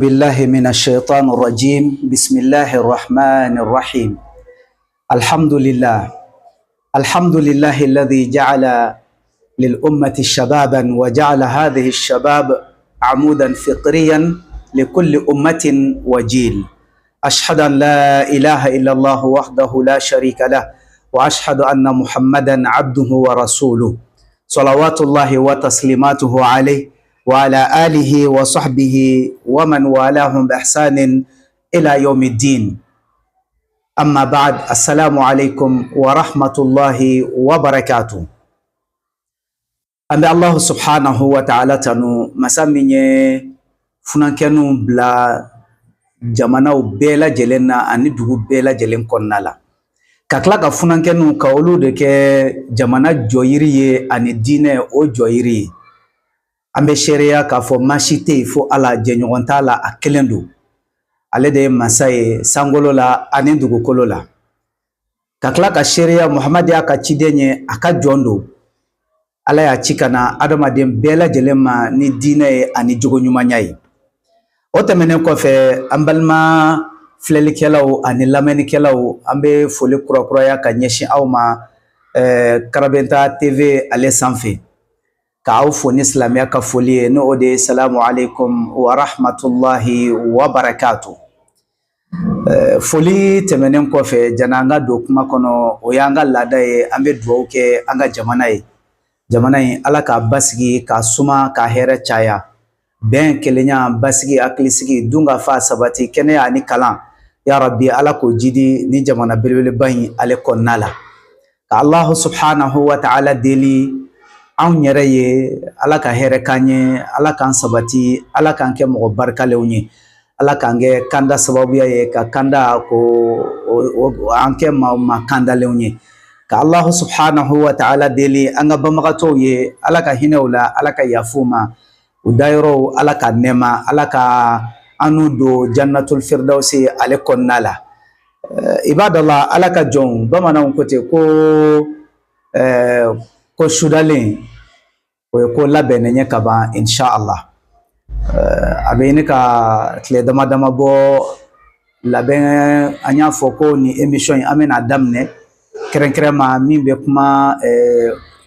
بالله من الشيطان الرجيم. بسم الله الرحمن الرحيم. الحمد لله، الحمد لله الذي جعل للأمة شبابا، وجعل هذه الشباب عمودا فطريا لكل أمة وجيل. أشهد أن لا إله إلا الله وحده لا شريك له، وأشهد أن محمدا عبده ورسوله، صلوات الله وتسليماته عليه وعلى آله وصحبه ومن والاهم بإحسان إلى يوم الدين. أما بعد، السلام عليكم ورحمة الله وبركاته. An bɛ Allahu subhanahu wa ta'ala tanu, masa min ye funankɛninw bila jamanaw bɛɛ lajɛlen na ani dugu bɛɛ lajɛlen kɔnɔna la, ka tila ka funankɛninw ka olu de kɛ jamana jɔyiri ye ani diinɛ o jɔyiri ye. An bɛ seereya k'a fɔ maa si tɛ yen fo Ala, jɛɲɔgɔn t'a la, a kelen don. Ale de ye masa ye sankolo la ani dugukolo la. Ka tila ka seereya Muhamadu y'a ka ciden ye, a ka jɔn don. Ala y'a ci ka na adamaden bɛɛ lajɛlen ma ni diinɛ ye ani jogo ɲumanya ye. O tɛmɛnen kɔfɛ, an balima filɛlikɛlaw ani lamɛnnikɛlaw, an bɛ foli kurakuraya ka ɲɛsin aw ma Karabenta TV ale sanfɛ, k'aw fo ni silamɛya ka foli ye, n'o de ye salamu aleykum wa rahmatulahi wa barakatu. Foli tɛmɛnen kɔfɛ, janni an ka don kuma kɔnɔ, o y'an ka laada ye, an bɛ dugawu kɛ an ka jamana ye. Jamana in, Ala k'a basigi, k'a suma, k'a hɛrɛ caya, bɛn, kelenya, basigi, hakilisigi, dun ka fa sabati, kɛnɛya ani kalan. Ya Rabbi, Ala k'o jidi ni jamana belebeleba in ale kɔnɔna la. Ka Allahu subhanahu wa ta'ala deli anw yɛrɛ ye, Ala ka hɛrɛ k'an ye, Ala k'an sabati, Ala k'an kɛ mɔgɔ barikalenw ye, Ala k'an kɛ kanda sababuya ye, ka kanda ko an kɛ maa kandalenw ye. Ka Allahu subhanahu wa ta'ala deli an ka banbagatɔw ye, Ala ka hinɛ u la, Ala ka yafu ma, u dayɔrɔw Ala ka nɛɛma, Ala ka an n'u don jannatul firdausi ale kɔnɔna la. Ibadallah, Ala ka jɔnw, bamananw ko ten ko sudalen o ye ko labɛnnen ye ka ban, insha Allah. A bɛ ɲini ka tile dama dama bɔ labɛn. An y'a fɔ ko nin émission in, an bɛna daminɛ kɛrɛnkɛrɛn ma min bɛ kuma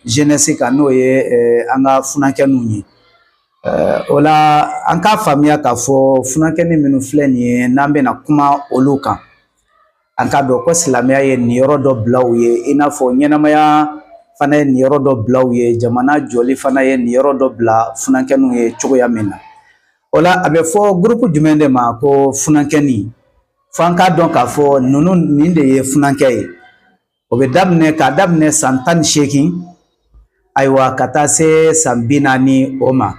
jeunesse kan, n'o ye an ka funankɛninw ye. O la, an k'a faamuya k'a fɔ funankɛnin minnu filɛ nin ye, n'an bɛna kuma olu kan, an k'a dɔn ko silamɛya ye niyɔrɔ dɔ bila u ye, i n'a fɔ ɲɛnamaya fana ye niyɔrɔ dɔ bila u ye, jamana jɔli fana ye niyɔrɔ dɔ bila funankɛninw ye cogoya min na. O la, a bɛ fɔ groupe jumɛn de ma ko funankɛnin? Fo an k'a dɔn k'a fɔ ninnu nin de ye funankɛ ye. O bɛ daminɛ k'a daminɛ san 18, ayiwa, ka taa se san 40 o ma.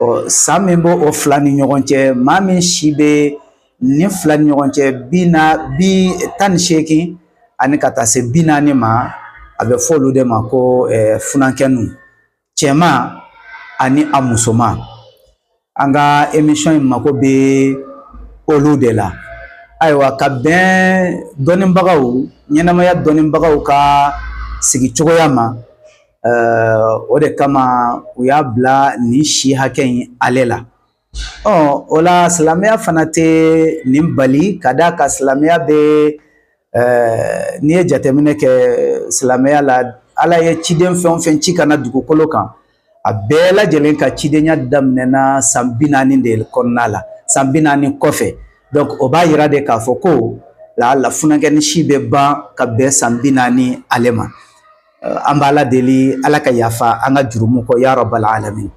Ɔ, san min b'o o fila ni ɲɔgɔn cɛ, maa min si bɛ nin fila ni ɲɔgɔn cɛ, bi na bi 18 ani ka taa se 40 ma, a bɛ fɔ olu de ma ko funankɛninw, cɛman ani a musoman. An ka émission in mako bɛ olu de la. Ayiwa, ka bɛn dɔnnibagaw, ɲɛnamaya dɔnnibagaw ka sigi cogoya ma, o de kama u y'a bila nin si hakɛ in ale la. Ɔ, o la, silamɛya fana tɛ nin bali, ka d'a kan silamɛya bɛ, n'i ye jateminɛ kɛ silamɛya la, Ala ye ciden fɛn o fɛn ci ka na dugukolo kan, a bɛɛ lajɛlen ka cidenya daminɛna san 40 de kɔnɔna la, san 40 kɔfɛ. Donc o b'a yira de k'a fɔ ko la funankɛni si bɛ ban ka bɛn san 40 ale ma. An b'Ala deli, Ala ka yafa an ka jurumu kɔ, ya rabbal alamin.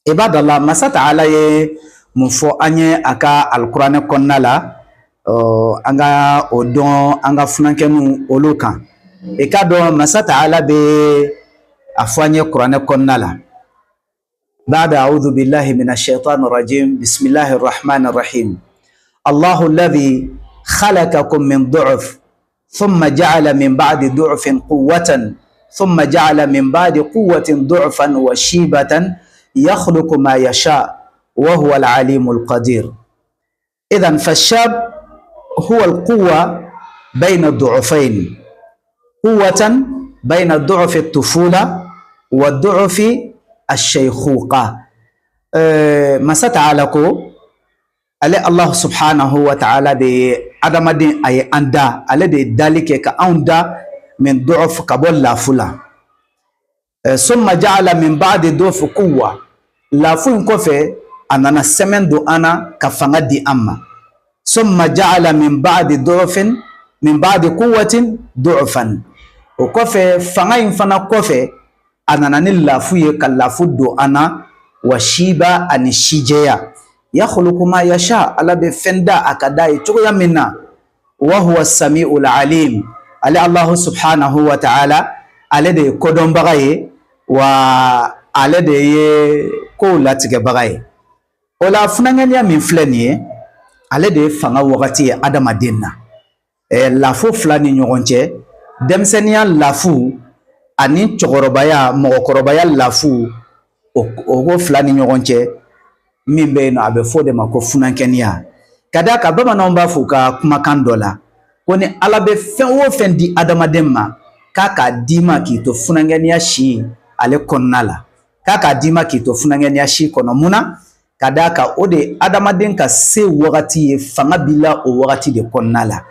Ibadallah, masa ta'ala ye mun fɔ an ye a ka alikuranɛ kɔnɔna la, an ka o dɔn an ka funankɛninw olu kan? I k'a dɔn masa ta'ala bɛ a fɔ an ye kuranɛ kɔnɔna la: بعد أعوذ بالله من الشيطان الرجيم، بسم الله الرحمن الرحيم، الله الذي خلقكم من ضعف ثم جعل من بعد ضعف قوة ثم جعل من بعد قوة ضعفا وشيبة يخلق ما يشاء وهو العليم القدير. إذا فالشاب هو القوة بين الضعفين، قوة بين ضعف الطفولة وضعف الشيخوخة. Masa ta'ala ko Ale Allah subhanahu wa ta'ala de ye adamaden, a ye an da, ale de ye dali kɛ ka anw da min du'uf, ka bɔ lafu la. Summa ja'ala min ba'di du'uf quwwa. Lafu in kɔfɛ, a nana sɛmɛn don an na ka fanga di an ma. Summa ja'ala min ba'di du'ufin min ba'di quwwatin du'ufan. O kɔfɛ, fanga in fana kɔfɛ, a nana ni lafu ye ka lafu don an na, wa shiba, ani sijɛya. Yakhluqu ma yasha, Ala bɛ fɛn da a ka d'a ye cogoya min na. Wa huwa sami'ul alim. Ale Allahu subhanahu wa ta'ala, ale de ye kodɔnbaga ye, wa ale de ye kow latigɛbaga ye. O la, funankɛniya min filɛ nin ye, ale de ye fanga wagati ye adamaden na. Lafu fila ni ɲɔgɔn cɛ, denmisɛnninya lafu ani cɛkɔrɔbaya, mɔgɔkɔrɔbaya lafu, o ko fila ni ɲɔgɔn cɛ min bɛ yen nɔ, a bɛ fɔ o de ma ko funankɛniya. Ka d'a kan, bamananw b'a fɔ u ka kumakan dɔ la ko ni Ala bɛ fɛn o fɛn di adamaden ma, k'a k'a d'i ma k'i to funankɛniya si ale kɔnɔna la, k'a k'a d'i ma k'i to funankɛniya si kɔnɔ. Mun na? Ka d'a kan, o de ye adamaden ka se wagati ye, fanga b'i la o wagati de kɔnɔna la.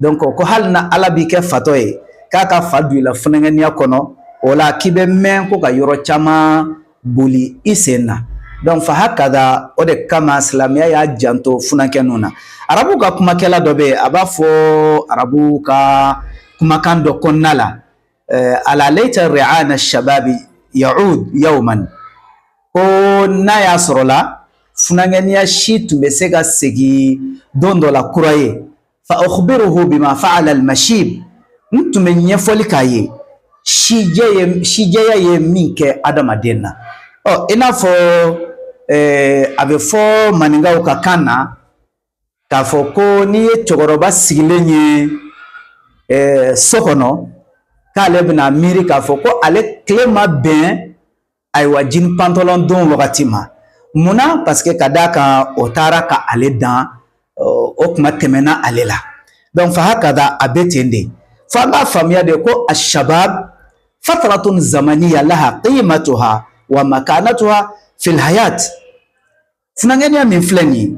Donc ko hali na Ala b'i kɛ fatɔ ye, k'a ka fa don i la funankɛniya kɔnɔ, o la k'i bɛ mɛn ko ka yɔrɔ caman boli i sen na. Donc fa hakada, o de kama silamɛya y'a janto funankɛninw na. Arabu ka kumakɛla dɔ bɛ yen, a b'a fɔ arabu ka kumakan dɔ kɔnɔna la: ala layta ri'ana shababi ya'ud yawman. Ko n'a y'a sɔrɔ la funankɛniya si tun bɛ se ka segin don dɔ la kura ye, fa ukhbiruhu bima fa'ala al-mashib, n tun bɛ ɲɛfɔli k'a ye sijɛya ye min kɛ adamaden na. Ɔ, i n'a fɔ a bɛ fɔ maninkaw ka kan na k'a fɔ ko n'i ye cɛkɔrɔba sigilen ye so kɔnɔ, k'ale bɛna miiri k'a fɔ ko ale tile ma bɛn, ayiwa, jini pantalon don wagati ma. Munna? Parce que ka d'a kan, o taara ka ale dan, o kuma tɛmɛna ale la. Donc fa hakada, a bɛ ten de. Fo an k'a faamuya de ko ashabab fatratun zamaniya laha qimatuha wa makanatuha fil hayat. Funankɛniya min filɛ nin ye,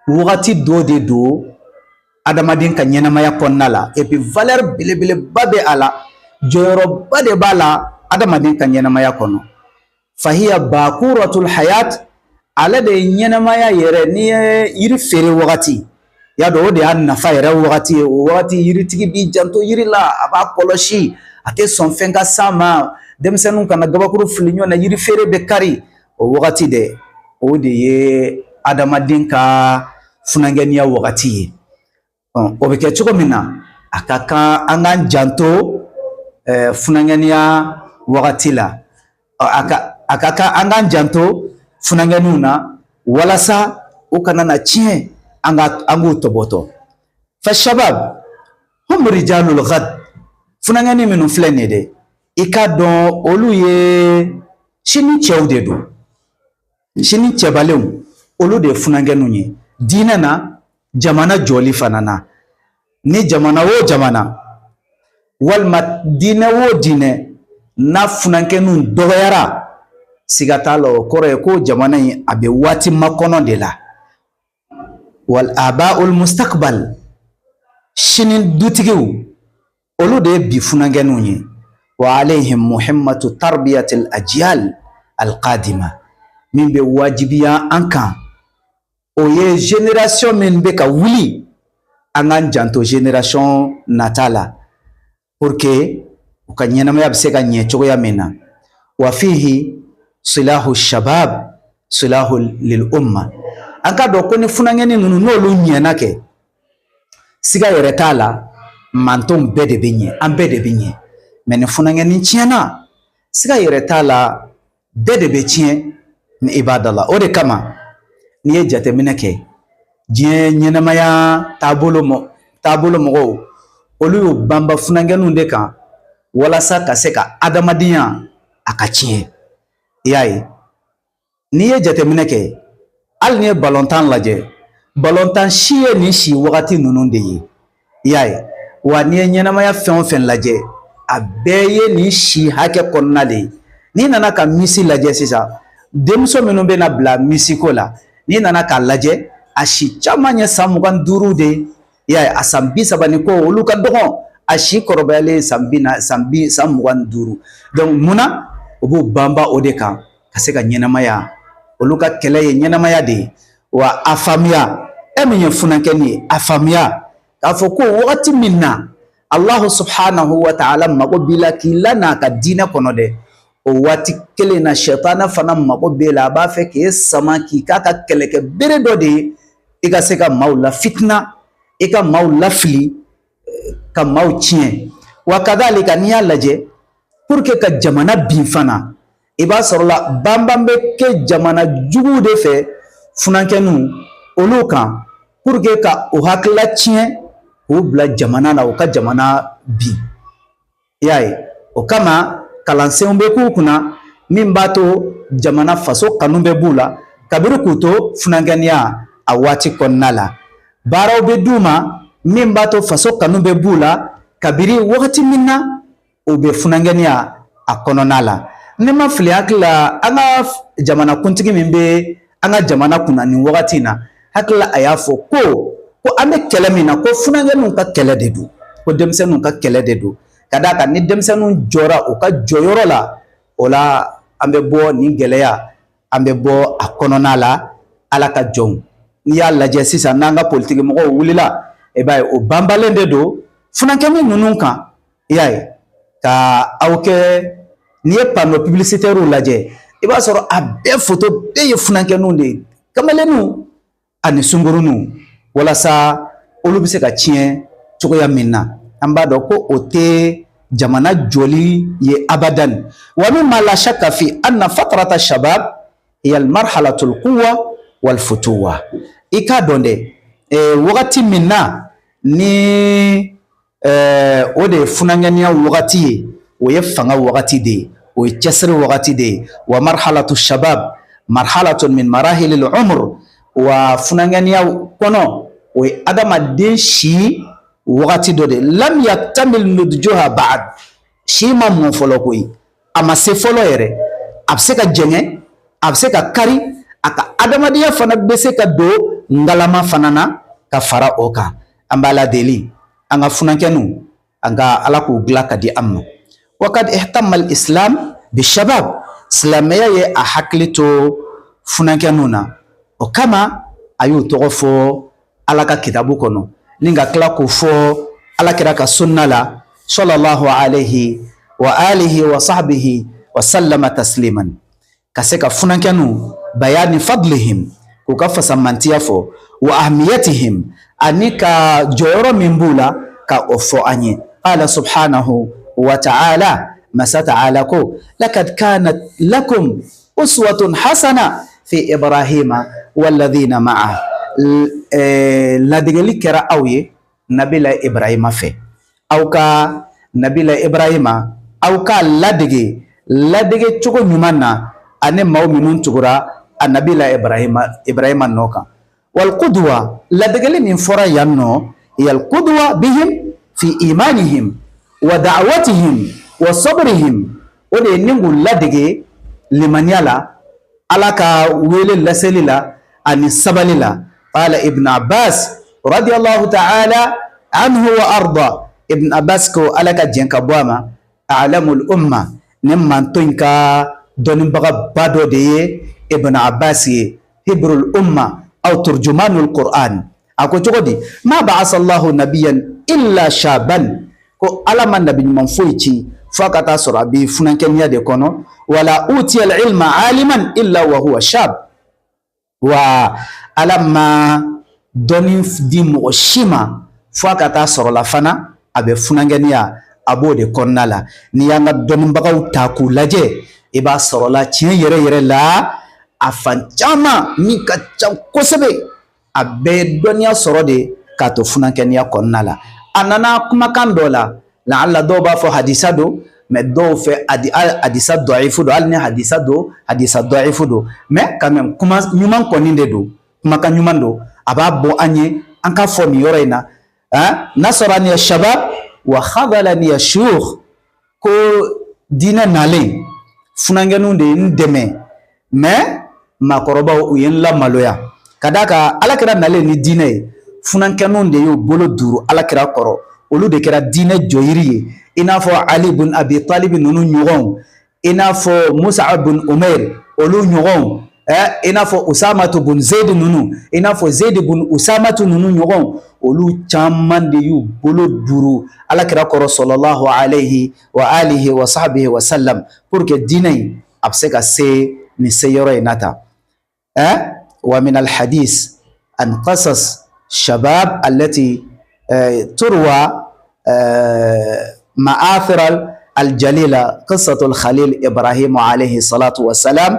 wagati dɔ de don adamaden ka ɲɛnamaya kɔnɔna la, et puis valeur belebeleba bɛ a la, jɔyɔrɔba de b'a la adamaden ka ɲɛnamaya kɔnɔ. Fahiya bakuratul hayat, ale de ye ɲɛnamaya yɛrɛ. N'i ye yiri feere wagati, y'a dɔn o de y'a nafa yɛrɛ wagati ye. O wagati, yiritigi b'i janto yiri la, a b'a kɔlɔsi, a tɛ sɔn fɛn ka s'a ma, denmisɛnninw kana gabakuru fili ɲɔgɔn na, yiri feere bɛ kari o wagati de. O de ye adamaden ka funankɛniya wagati ye. O bɛ kɛ cogo min na, a ka kan an k'an janto funankɛniya wagati la. A ka kan an k'an janto funankɛninw na walasa u kana na tiɲɛ, an ka an k'u tɔbɔtɔ. Fa shabab hum rijalul ghad. Funankɛnin minnu filɛ nin ye dɛ, i k'a dɔn olu ye sini cɛw de don, sini cɛbalenw, olu de ye funankɛninw ye diinɛ na, jamana jɔli fana na. Ni jamana o jamana walima diinɛ o diinɛ n'a funankɛninw dɔgɔyara, siga t'a la, o kɔrɔ ye ko jamana in a bɛ waati makɔnɔ de la. Wal aba'ul mustaqbal, sini dutigiw, olu de ye bi funankɛninw ye. Wa alayhim muhimmatu tarbiyatil ajyal alqadima. Min bɛ wajibiya an kan, o ye génération min bɛ ka wuli, an k'an janto génération nata la pour que u ka ɲɛnamaya bɛ se ka ɲɛ cogoya min na. Wa fihi silahu shabab silahu lil umma. An ka dɔn ko ni funankɛnin ninnu n'olu ɲɛna kɛ, siga yɛrɛ t'a la, mantonw bɛɛ de bɛ ɲɛ, an bɛɛ de bɛ ɲɛ. Mais ni funankɛnin tiɲɛna, siga yɛrɛ t'a la, bɛɛ de bɛ tiɲɛ ni ibadala. O de kama, n'i ye jateminɛ kɛ diɲɛ ɲɛnamaya taabolo mɔ taabolo mɔgɔw, olu y'u banba funankɛninw de kan walasa ka se ka adamadenya a ka tiɲɛ. I y'a ye, n'i ye jateminɛ kɛ, hali n'i ye balontan lajɛ, balontan si ye nin si wagati ninnu de ye. I y'a ye wa, n'i ye ɲɛnamaya fɛn o fɛn lajɛ, a bɛɛ ye nin si hakɛ kɔnɔna de ye. N'i nana ka Miss lajɛ sisan, denmuso minnu bɛna bila Miss ko la, n'i nana k'a lajɛ, A si caman ye san 25 de ye. I y'a ye, a san 30 ni kɔ, olu ka dɔgɔn. A si kɔrɔbayalen san bi na san bi san 25. Donc mun na u b'u banba o de kan ka se ka ɲɛnamaya? Olu ka kɛlɛ ye ɲɛnamaya de ye. Wa a faamuya, e min ye funankɛni ye, a faamuya k'a fɔ ko wagati min na Allahu subhanahu wa ta'ala mago b'i la k'i lana a ka diinɛ kɔnɔ dɛ, o waati kelen na sɛtana fana mago b'e la. A b'a fɛ k'e sama k'i k'a ka kɛlɛkɛ bere dɔ de ye, i ka se ka maaw la fitina, i ka maaw lafili, ka maaw tiɲɛ. Wa kadhalika, n'i y'a lajɛ, pour que ka jamana bin fana, i b'a sɔrɔ la banban bɛ kɛ jamana juguw de fɛ funankɛninw olu kan, pour que ka o hakilila tiɲɛ k'u bila jamana na, u ka jamana bin. I y'a ye, o kama kalansenw bɛ k'u kunna min b'a to jamana faso kanu bɛ b'u la kabiri k'u to funankɛniya a waati kɔnɔna la. Baaraw bɛ d'u ma min b'a to faso kanu bɛ b'u la kabiri wagati min na u bɛ funankɛniya a kɔnɔna la. Ne ma fili hakili la, an ka jamanakuntigi min bɛ an ka jamana kunna nin wagati in na, hakili la a y'a fɔ ko an bɛ kɛlɛ min na, ko funankɛninw ka kɛlɛ de don, ko denmisɛnninw ka kɛlɛ de don, ka d'a kan ni denmisɛnninw jɔra u ka jɔyɔrɔ la, o la an bɛ bɔ nin gɛlɛya, an bɛ bɔ a kɔnɔna la. Ala ka jɔnw, n'i y'a lajɛ sisan, n'an ka politiki mɔgɔw wulila, i b'a ye o banbalen de don funankɛnin ninnu kan. I y'a ye, ka aw kɛ, n'i ye panneau publicitaire lajɛ, i b'a sɔrɔ a bɛɛ photo bɛɛ ye funankɛninw de ye, kamalenninw ani sunkuruninw, walasa olu bɛ se ka tiɲɛ cogoya min na. An b'a dɔn ko o tɛ jamana jɔli ye abadan. Wa mimma la shakka fi anna fatrata shabab hiya almarhalatul quwwa wal futuwa. I k'a dɔn dɛ, wagati min na ni o de ye funankɛniya wagati ye, o ye fanga wagati de ye, o ye cɛsiri wagati de ye. Wa marhalatu shabab marhalatun min marahilil umr. Wa funankɛniya kɔnɔ, o ye adamaden si wagati dɔ de, lam yaktamil nudjuha ba'd, si ma mɔ fɔlɔ koyi, a ma se fɔlɔ yɛrɛ. A bɛ se ka jɛngɛ, a bɛ se ka kari, a ka adamadenya fana bɛ se ka don ngalama fana na ka fara o kan. An b'a la deli, an ka funankɛninw, an ka Ala k'u dilan ka di an ma. Wakad ihtamma al-islam bishabab, silamɛya ye a hakili to funankɛninw na. O kama a y'u tɔgɔ fɔ Ala ka kitabu kɔnɔ, ni ka tila k'o fɔ Ala kira ka sunna la, sallallahu alayhi wa alihi wa sahbihi wa sallama tasliman, ka se ka funankɛninw bayani fadlihim, k'u ka fasamantiya fɔ, wa ahmiyatihim, ani ka jɔyɔrɔ min b'u la ka o fɔ an ye. Qala subhanahu wa ta'ala, masa ta'ala ko: lakad kanat lakum uswatun hasana fi Ibrahima walladhina ma'a. Ladegeli kɛra aw ye Nabila Ibrahima fɛ. Aw ka Nabila Ibrahima, aw k'a ladege ladege cogo ɲuman na, ani maaw minnu tugura a Nabila Ibrahima nɔ kan. Wal qudwa, ladegeli min fɔra yan nɔ, hiya al qudwa bihim fi imanihim wa da'watihim wa sabrihim. O de ye ni k'u ladege limaniya la, Ala ka wele laseli la, ani sabali la. Qala Ibn Abbas radiyallahu ta'ala anhu wa arda, Ibn Abbas ko, Ala ka jɛn ka bɔ a ma, a'lamul umma, ni manto in ka dɔnnibagaba dɔ de ye Ibn Abbas ye, hibrul umma aw turjumanul Qur'an. A ko cogo di? Ma ba'asa Allahu nabiyan illa shaban, ko Ala ma nabi ɲuman foyi ci fo ka taa sɔrɔ a bɛ funankɛniya de kɔnɔ. Wala utiya al-ilma aliman illa wa huwa shab. Wa Ala ma dɔnni di mɔgɔ si ma fo a ka taa sɔrɔ la fana a bɛ funankɛniya, a b'o de kɔnɔna la. N'i y'an ka dɔnnibagaw ta k'u lajɛ, i b'a sɔrɔ la tiɲɛ yɛrɛ yɛrɛ la, a fan caman min ka ca kosɛbɛ, a bɛɛ dɔnniya sɔrɔ de k'a to funankɛniya kɔnɔna la. A nana kumakan dɔ la, laala dɔw b'a fɔ hadisa don, mais dɔw fɛ hadisa dɔifu don. Hali ni hadisa don, hadisa dɔifu don, mais quand même kuma ɲuman kɔni de don, kumakan ɲuman don. A b'a bɔ an ye an k'a fɔ nin yɔrɔ in na: nasarani shabab wa khadalani shuyukh. Ko diinɛ nalen, funankɛninw de ye n dɛmɛ, mais maakɔrɔbaw u ye n lamaloya. Ka d'a kan Alakira nalen ni diinɛ ye, funankɛninw de y'u bolo duuru Alakira kɔrɔ, olu de kɛra diinɛ jɔyiri ye, i n'a fɔ Ali bun Abi Talib ninnu ɲɔgɔnw, i n'a fɔ Mus'ab bun Umair olu ɲɔgɔnw, i n'a fɔ Usamatu bun Zaid ninnu, i n'a fɔ Zaid bun Usamatu ninnu ɲɔgɔnw, olu caman de y'u bolo duuru Alakira kɔrɔ sallallahu alayhi wa alihi wa sahbihi wa sallam, pour que diinɛ in a bɛ se ka se nin se yɔrɔ in na tan. Wa min al-hadis an qasas shabab allati turwa ma'athir al-jalila qissatu al-khalil Ibrahim alayhi salatu wa salam,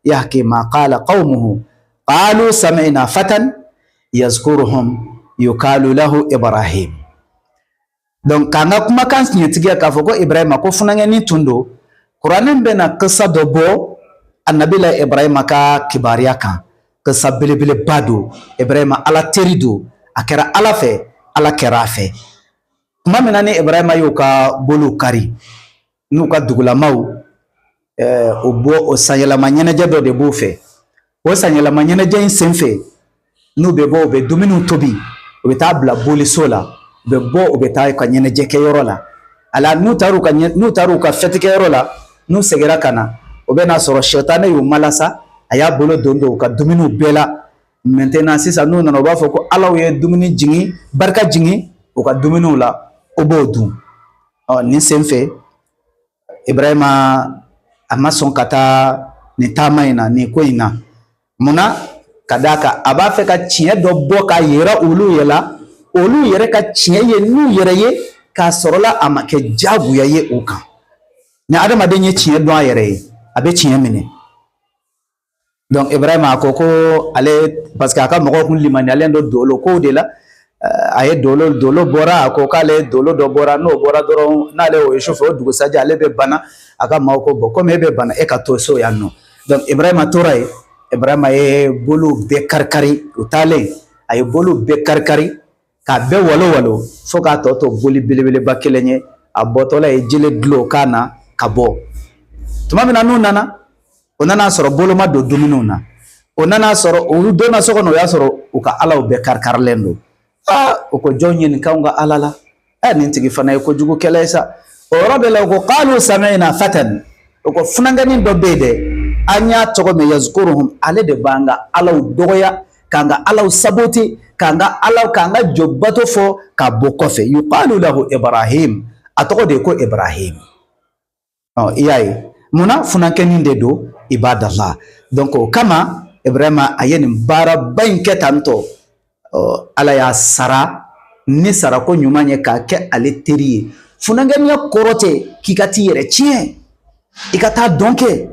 yahki ma qala qawmuhu qalu sami'na fatan yazkuruhum yukalu lahu Ibrahim. Donc k'an ka kumakan tiɲɛtigiya k'a fɔ ko Ibrahima ko funankɛnin tun don, kuranɛ bɛna kisa dɔ bɔ annabila Ibrahima ka kibaruya kan. Kisa belebeleba don. Ibrahima Ala teri don, a kɛra Ala fɛ, Ala kɛra a fɛ. Tuma min na ni Ibrahima y'u ka bolow kari n'u ka dugulamaw, o bɔ o sanyɛlɛma ɲɛnajɛ dɔ de b'u fɛ. O sanyɛlɛma ɲɛnajɛ in senfɛ, n'u bɛ bɔ, u bɛ dumuniw tobi, u bɛ taa bila boliso la, u bɛ bɔ, u bɛ taa u ka ɲɛnajɛ kɛyɔrɔ la. Ala n'u taara u ka fɛti kɛyɔrɔ la, n'u seginna ka na, o bɛ n'a sɔrɔ sɛtanɛ y'u malasa, a y'a bolo don u ka dumuniw bɛɛ la. Maintenant sisan n'u nana, u b'a fɔ ko Alaw ye dumuni jigin, barika jigin u ka dumuniw la, o b'o dun. Ɔ nin sen fɛ, Ibrahima a ma sɔn ka taa nin taama in na, nin ko in na. Mun na? Ka d'a kan a b'a fɛ ka tiɲɛ dɔ bɔ k'a yira olu yɛrɛ la, olu yɛrɛ ka tiɲɛ ye n'u yɛrɛ ye, k'a sɔrɔla a ma kɛ diyagoya ye o kan. Ni adamaden ye tiɲɛ dɔn a yɛrɛ ye, a bɛ tiɲɛ minɛ. Donc Ibrahima a ko ko ale, parce que a ka mɔgɔw kun limaniyalen don dolo kow de la, a ye dolo bɔra, a ko k'ale dolo dɔ bɔra, n'o bɔra dɔrɔn, n'ale y'o ye sufɛ, o dugusajɛ ale bɛ bana. A ka maaw ko bon, komi e bɛ bana, e ka to so yan nɔ. Donc Ibrahima tora yen. Ibrahima ye bolow bɛɛ kari-kari. U taalen, a ye bolow bɛɛ kari-kari k'a bɛɛ walo walo fo k'a tɔ to boli belebeleba kelen ye. A bɔtɔla ye jele dulon o kan na ka bɔ. Tuma min na n'u nana, o nana sɔrɔ bolo ma don dumuniw na. O nana sɔrɔ olu donna so kɔnɔ, o y'a sɔrɔ u ka alaw bɛɛ kari-karilen don. Aa, o ko jɔn ye nin k'anw ka ala la? Ɛ, nin tigi fana ye kojugukɛla ye sa. O yɔrɔ bɛɛ la, u ko qalu sami'na fatan, o ko funankɛnin dɔ bɛ yen dɛ, an y'a tɔgɔ mɛn, yazkuruhum, ale de b'an ka alaw dɔgɔya, k'an ka alaw sabote, k'an ka alaw, k'an ka jɔ bato fɔ k'a bɔ kɔfɛ. Yuqalu lahu Ibrahim, a tɔgɔ de ye ko Ibrahim. Ɔ i y'a ye munna funankɛnin de don, ibadallah. Donc o kama Ibrahima a ye nin baaraba in kɛ tan tɔ. Ɔ Ala y'a sara ni sarako ɲuman ye k'a kɛ ale teri ye. Funankɛninya kɔrɔ tɛ k'i ka t'i yɛrɛ tiɲɛ, i ka taa dɔn kɛ.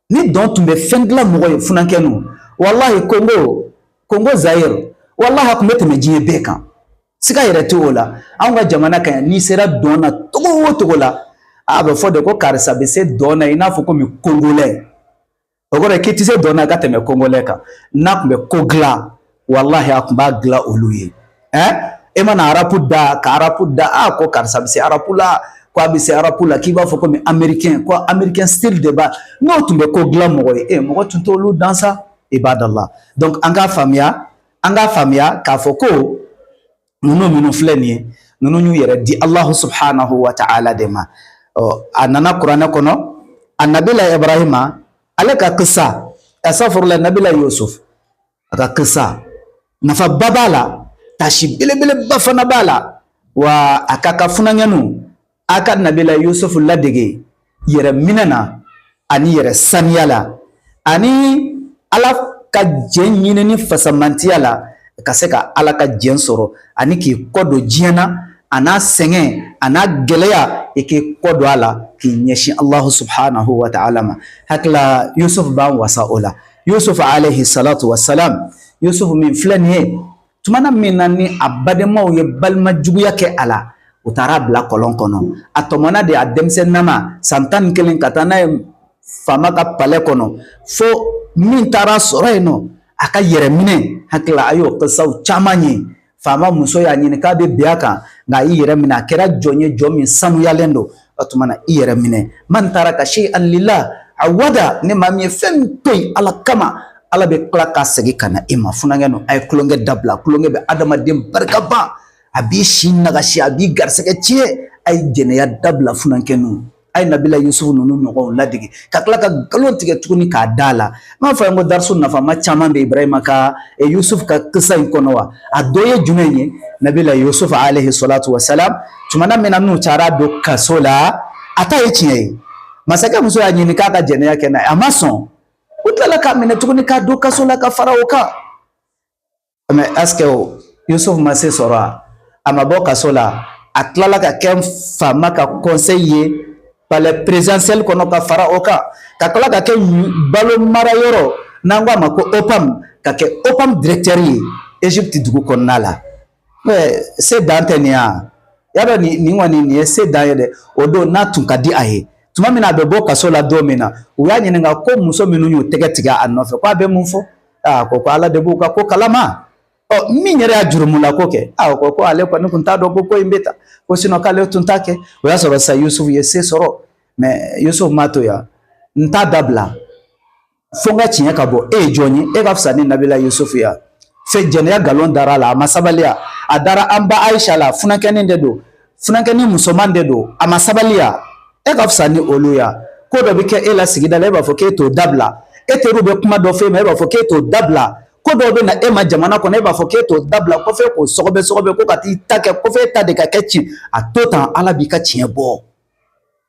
Ni dɔn tun bɛ fɛn dilan mɔgɔ ye, funankɛninw, walahi, Congo Zaire, walahi, a tun bɛ tɛmɛ diɲɛ bɛɛ kan, siga yɛrɛ tɛ o la. Anw ka jamana kan yan, n'i sera dɔn na togo o togo la, a bɛ fɔ de ko karisa bɛ se dɔn na i n'a fɔ komi Congolais. O kɔrɔ ye k'i tɛ se dɔn na ka tɛmɛ Congolais kan. N'a tun bɛ ko dilan, walahi, a tun b'a dilan olu ye. E mana rap da, ka rap da, a ko karisa bɛ se rap la, ko a bɛ se rap la k'i b'a fɔ komi américain, ko américain style de b'a. N'o tun bɛ ko dilan mɔgɔ ye, mɔgɔ tun t'olu dan sa, ibadallah. Donc an k'a faamuya k'a fɔ ko ninnu minnu filɛ nin ye, ninnu y'u yɛrɛ di Allahu subhanahu wa ta'ala de ma. Ɔ a nana kuranɛ kɔnɔ, a nabila Ibrahima ale ka kisa, asafurula, nabila Yusuf a ka kisa, nafaba b'a la, tasi belebeleba fana b'a la. Wa a ka funankɛninw, a ka nabila Yusuf ladege yɛrɛ minɛ na ani yɛrɛ saniya la ani Ala ka jɛn ɲinini fasamantiya la, ka se ka Ala ka jɛn sɔrɔ, ani k'i kɔ don diɲɛ na a n'a sɛgɛn a n'a gɛlɛya, i k'i kɔ don a la k'i ɲɛsin Allahu subhanahu wa ta'ala ma. Hakila Yusuf b'an wasa o la. Yusuf alayhi salatu wa salam, Yusuf min filɛ nin ye, tumana min na ni a badenmaw ye balima juguya kɛ a la, u taara bila kɔlɔn kɔnɔ, a tɔmɔna de a denmisɛnninama san 11 ka taa n'a ye faama ka palais kɔnɔ, fo min taara sɔrɔ yen nɔ a ka yɛrɛ minɛ. Hakili a y'o kisaw caman ye. Faama muso y'a ɲini k'a bɛ bin a kan, nka a y'i yɛrɛ minɛ. A kɛra jɔn ye, jɔn min sanuyalen don. O tuma na, i yɛrɛ minɛ. Man taraka shay'an lillah awada, ni maa min ye fɛn min to yen Ala kama, Ala bɛ tila ka segin ka na e ma. Funankɛ ninnu, a ye tulonkɛ dabila. Tulonkɛ bɛ adamaden barika ban, a b'i si nagasi, a b'i garisɛgɛ tiɲɛ. A ye jɛnɛya dabila, funankɛ ninnu. A ye Nabila Yusufu ninnu ɲɔgɔnw ladege, ka tila ka nkalon tigɛ tuguni k'a da la. N b'a fɔ ye ko darisu nafama caman bɛ Ibrahima ka Yusuf ka kisa in kɔnɔ wa. A dɔ ye jumɛn ye? Nabila Yusuf alayhi salatu wa salam, tumana min na n'u taara don kaso la, a ta ye tiɲɛ ye. Masakɛ muso y'a ɲini k'a ka jɛnɛya kɛ n'a ye, a ma sɔn. U tilala k'a minɛ tuguni k'a don kaso la ka fara o kan. Mais est ce que Yusuf ma se sɔrɔ a? A ma bɔ kaso la, a tilala ka kɛ faama ka conseil ye palais présidentiel kɔnɔ ka fara o kan, ka tila ka kɛ balo mara yɔrɔ n'an ko a ma ko OPAM, ka kɛ OPAM directeur ye Égypte dugu kɔnɔna la. Mais se dan tɛ nin ya? Y'a dɔn, nin kɔni, nin ye se dan ye dɛ. O don n'a tun ka di a ye, tuma min na a bɛ bɔ kaso la don min na, u y'a ɲininka ko muso minnu y'u tɛgɛ tigɛ a nɔfɛ, ko a bɛ mun fɔ? Aa, ko Ala de b'u ka ko kalama. Ɔ, min yɛrɛ y'a jurumula ko kɛ, a ko ale kɔni tun t'a dɔn ko in bɛ tan, ko sinon k'ale tun t'a kɛ. O y'a sɔrɔ sa Yusuf ye se sɔrɔ. Mais Yusuf ma to yan. N t'a dabila fo n ka tiɲɛ ka bɔ. E ye jɔn ye? E ka fisa ni Nabila Yusuf ya? Fɛn jɛnɛya nkalon dara a la, a ma sabali. A dara an ba Ayisa la, funankɛnin de don, funankɛnin musoman de don, a ma sabali. E ka fisa ni olu ya? Ko dɔ bɛ kɛ e la sigida la, e b'a fɔ k'e t'o dabila. E teriw bɛ kuma dɔ f'e ma, e b'a fɔ k'e t'o dabila. Ko dɔw bɛ na e ma jamana kɔnɔ, e b'a fɔ k'e t'o dabila. Kɔfɛ k'o sɔgɔbɛ sɔgɔbɛ ko ka t'i ta kɛ kɔfɛ, e ta de ka kɛ ci. A to tan, Ala b'i ka tiɲɛ bɔ.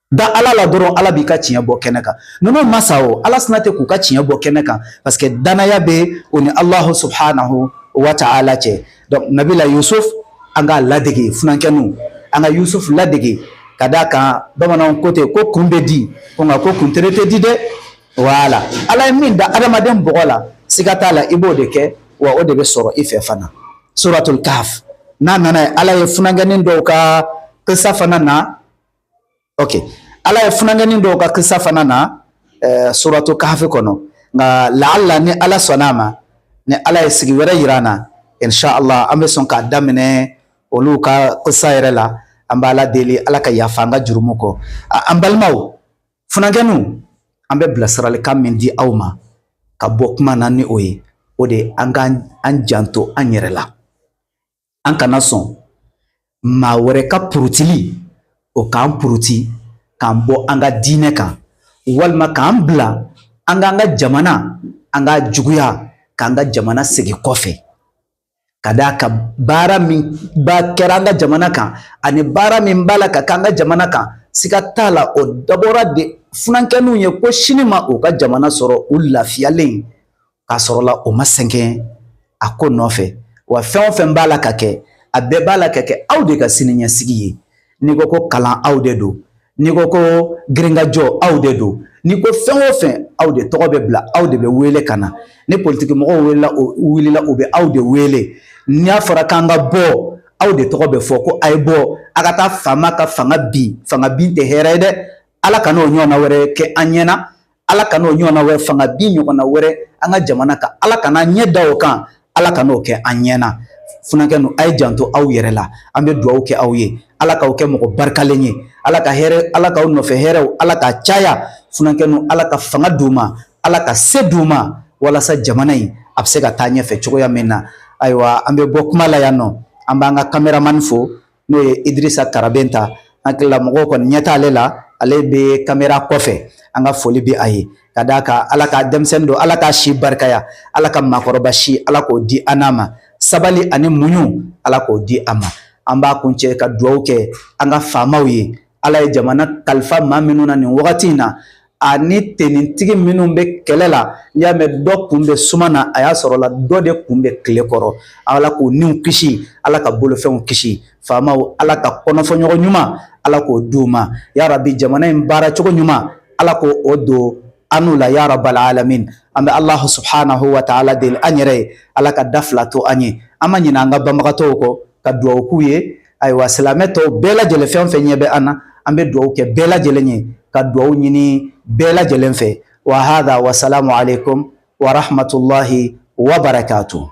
Da Ala la dɔrɔn, Ala b'i ka tiɲɛ bɔ kɛnɛ kan. Ninnu ma sa o, Ala sina tɛ k'u ka tiɲɛ bɔ kɛnɛ kan, parce que danaya bɛ o ni Alahu subhanahu wa ta'ala cɛ. Donc Nabila Yusuf, an k'a ladege. Funankɛninw, an ka Yusuf ladege, ka d'a kan bamananw ko ten ko kun bɛ di ko, nka ko kun tere tɛ di dɛ. Wala Ala ye min da adamaden bɔgɔ la, siga t'a la, i b'o de kɛ, wa o de bɛ sɔrɔ i fɛ fana. Suratul Kahf n'a nana ye, Ala ye funankɛnin dɔw ka kisa fana na. Ok, Ala ye funankɛnin dɔw ka kisa fana na Suratul Kahf kɔnɔ. Nka laala ni Ala sɔnna a ma, ni Ala ye sigi wɛrɛ yira an na, inshallah, an bɛ sɔn k'a daminɛ olu ka kisa yɛrɛ la. An b'Ala deli, Ala ka yafa an ka jurumu kɔ. An balimaw funankɛninw, an bɛ bilasiralikan min di aw ma ka bɔ kuma na ni o ye, o de an ka an janto an yɛrɛ la. An kana sɔn maa wɛrɛ ka purutili o k'an puruti k'an bɔ an ka diinɛ kan, walima k'an bila an k'an ka jamana, an ka juguya, k'an ka jamana segin kɔfɛ, ka d'a kan baara min ba kɛra an ka jamana kan ani baara min b'a la ka k'an ka jamana kan, siga t'a la, o dabɔra de funankɛninw ye ko sini ma u ka jamana sɔrɔ u lafiyalen, k'a sɔrɔ la o ma sɛgɛn a ko nɔfɛ. Wa fɛn o fɛn b'a la ka kɛ, a bɛɛ b'a la ka kɛ aw de ka sini ɲɛsigi ye. N'i ko ko kalan, aw de don. N'i ko ko girinkajɔ, aw de don. N'i ko fɛn o fɛn, aw de tɔgɔ bɛ bila, aw de bɛ wele ka na. Ni politiki mɔgɔw wulila, wulila, u bɛ aw de wele. N'a fɔra k'an ka bɔ, aw de tɔgɔ bɛ fɔ ko a ye bɔ, a ka taa faama ka fanga bin. Fanga bin tɛ hɛrɛ ye dɛ. Ala ka n'o ɲɔgɔnna wɛrɛ kɛ an ɲɛna. Ala ka n'o ɲɔgɔnna wɛrɛ, fanga bin ɲɔgɔnna wɛrɛ an ka jamana kan, Ala kana ɲɛ da o kan, Ala ka n'o kɛ an ɲɛna. Funankɛnu, a ye janto aw yɛrɛ la. An bɛ dugawu kɛ aw ye, Ala k'aw kɛ mɔgɔ barikalen ye, Ala ka hɛrɛ, Ala k'aw nɔfɛ hɛrɛw, Ala ka caya. Funankɛnu, Ala ka fanga d'u ma, Ala ka se d'u ma, walasa jamana in a bɛ se ka taa ɲɛfɛ cogoya min na. Ayiwa, an bɛ bɔ kuma la yan nɔ. An b'an ka caméraman fo, n'o ye Idirisa Karabenta. Hakili la mɔgɔw kɔni ɲɛ t'ale la, ale bɛ caméra kɔfɛ. An ka foli bɛ a ye, ka d'a kan Ala ka denmisɛnnin don, Ala k'a si barikaya, Ala ka maakɔrɔba si, Ala k'o di an n'a ma, sabali ani muɲu, Ala k'o di a ma. An b'a kuncɛ ka dugawu kɛ an ka faamaw ye. Ala ye jamana kalifa maa minnu na nin wagati in na, ani tenitigi minnu bɛ kɛlɛ la, n'i y'a mɛn dɔ kun bɛ suma na, a y'a sɔrɔ la dɔ de kun bɛ tile kɔrɔ. Ala k'u niw kisi, Ala ka bolofɛnw kisi. Faamaw, Ala ka kɔnɔfɔɲɔgɔn ɲuman, Ala k'o d'u ma. Yarabi, jamana in baara cogo ɲuman, Ala k'o o don an n'u la, ya rabbal alamin. An bɛ Alahu subhanahu wa ta'ala deli an yɛrɛ ye, Ala ka da fila to an ye. An ma ɲinɛ an ka banbagatɔw kɔ, ka dugawu k'u ye. Ayiwa, silamɛ tɔw bɛɛ lajɛlen, fɛn o fɛn ɲɛ bɛ an na, an bɛ dugawu kɛ bɛɛ lajɛlen ye, ka dugawu ɲini bɛɛ lajɛlen fɛ. Wa hada, wa salamu alaikum wa rahmatullahi wa barakatuh.